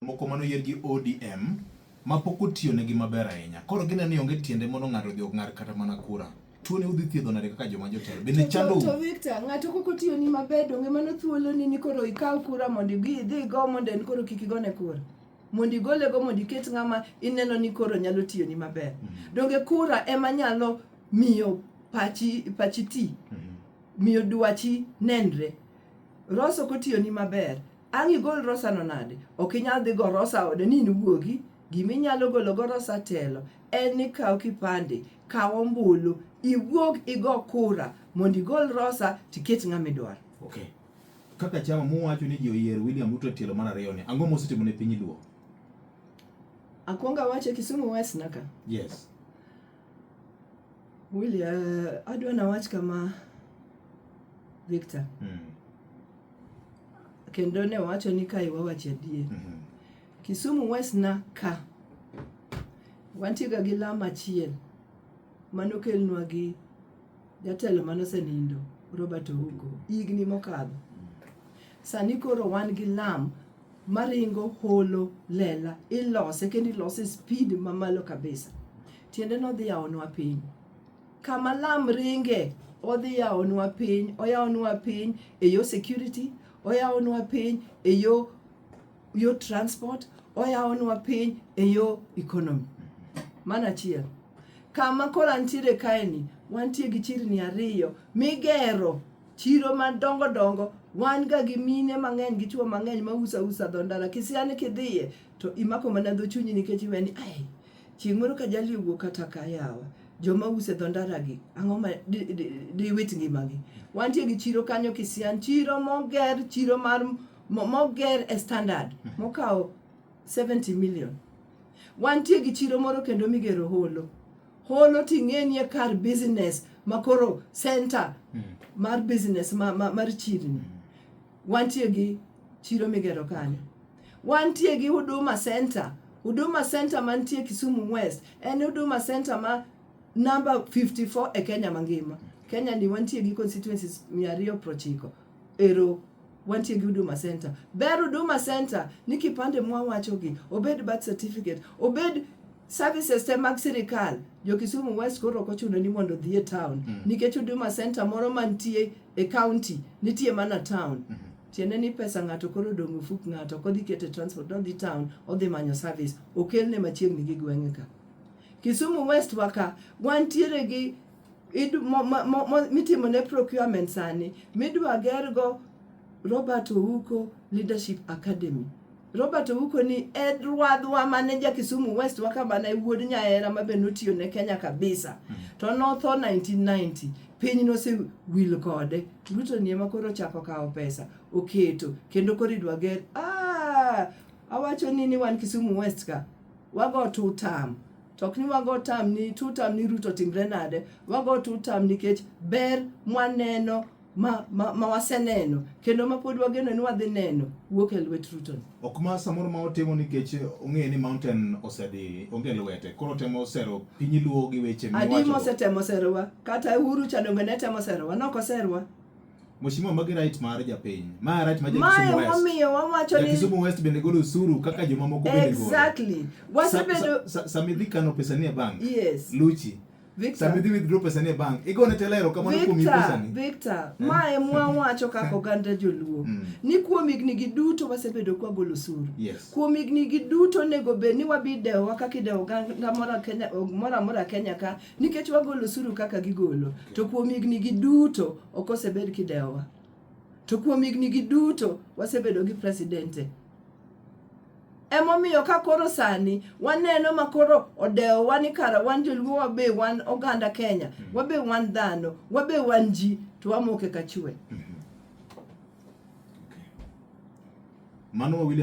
Moko mane oyier gi ODM ma pok otiyonegi maber ahinya. Koro gineno ni onge tiende mondo ng'ato odhi ong'ad kata mana kura. Tuoni udhi thiedho nade kaka joma jotelo? Bende To, chandou? to Victor, ng'ato kok otiyoni maber donge mano thuoloni ni koro ikaw kura mondo idhi igo mondo en koro kik igone kura. Mondo igolego mondo iket ng'ama ineno ni koro nyalo tiyoni maber. Donge kura ema nyalo miyo pachi, pachi ti, miyo dwachi nenre. Rosa ok otiyoni maber. Ang' igol Rosa no nade? Ok inyal dhi go Rosa ode ni in wuogi. Gima inyalo golo go Rosa telo en ni kaw kipande, kaw ombulu, iwuog igo kura mondo igol Rosa tiket ng'ama idwaro. Okay. Kaka chama muwacho ni ji oyier William Ruto e tielo mar ariyo ni, ang'o mosetimo ne piny Luo? Akwongo awache Kisumu West naka. Yes. William, adwa nawach kama Victor. Kendo ne owacho ni kae wawacho adier. Kisumu West na ka wantie ga gi lam achiel manokelnwa gi jatelo manosenindo Robert Ouko higni mokadho. Sani koro wan gi lam maringo holo lela ilose kendo ilose e speed mamalo kabisa. Tiende nodhi yawonwa piny. Kama lam ringe odhi yawonwa piny, oyawonwa piny e yo security, oyawonwa piny e yo yo transport, oyawonwa piny e yo economy. Mano achiel. Kama koro antiere kaeni, wantie gi chirni ariyo migero chiro madongo dongo. Wan ga gi mine mang'eny gi chuo mang'eny ma uso ausa dho ndara. Kisiani kidhiye to imako mana dho chunyi nikech iwe ni ai chieng' moro ka jali owuok kata ka yawa joma uso e dho ndara gi ang'o ma diwit ngimagi. Wantie gi chiro kanyo Kisian, chiro moger, chiro mar moger e standard mokawo 70 million. Wantie gi chiro moro kendo migero holo. Holo ting'e ni e kar business makoro center mar business mar chirni. Wantie gi chiro migero kanyo. Wantie gi Huduma Center. Huduma Center mantie Kisumu West en Huduma Center ma namba 54 e Kenya mangima. Kenya ni wantie gi constituencies 290. Ero wantie gi Huduma Center. Ber Huduma Center ni kipande mwawacho gi, obed birth certificate, obed services te mag sirikal. Jo Kisumu West koro ok ochuno ni mondo odhi e town nikech Huduma Center moro mantie e county nitie mana town. Tiende ni pesa ng'ato koro odong' e ofuk ng'ato ok odhi kete transport odhi town odhi manyo service okelne machiegni gi gweng'e ka. Kisumu West wa ka wantiere gi mitimo ne procurement sani midwa gergo Robert Ouko Leadership Academy. Robert Ouko ni e rwadhwa mane ja Kisumu West wa ka mane wuod Nyaera ma be notiyo ne Kenya kabisa. To notho 1990 piny nosewil kode. Ruto ni ema koro ochako kawo pesa oketo kendo koro idwa ger awacho ni wan Kisumu West ka wago two term. To ok ni wago term ni two term ni Ruto timre nade, wago two term nikech ber mwaneno ma waseneno kendo ma pod wageno ni wadhi neno wuok e lwet Ruto. Ok ma samoro ma otimo nikech ong'eyo ni Mountain osedhi onge lwete koro temo sero piny Luo gi weche Adi miwacho. mosetemo serowa kata Uhuru cha donge ne temo serowa nok oserwa. Mheshimiwa, magi right mar japiny. Ma right mar ja Mae Kisumu West. momiyo wawacho Ja ni Kisumu West bende golo osuru kaka jomamoko bende golo. Exactly. Wasebedo Sama idhi kano pesa ni e bank. Yes. Luchi. Victor. Sama idhi withdraw pesa ni e bank, igone telo erokamano kuom Victor, pesa ni. Victor, mae mwawacho kaka oganda joluo ni kuom higni gi duto wasebedo kwagolo osuru. Kuom higni gi duto onego bed ni wabi dewowa kaka idewo oganda moro Kenya, moro amora Kenya ka nikech wagolo osuru kaka gigolo. To kuom higni gi duto ok osebed kidewowa. To kuom higni gi duto wasebedo gi presidente. Emomiyo ka koro sani waneno ma koro odewowa ni kara wan joluo wabe wan oganda Kenya, wabe wan dhano, wabe wan ji, to wamoke ka chwe. Mano William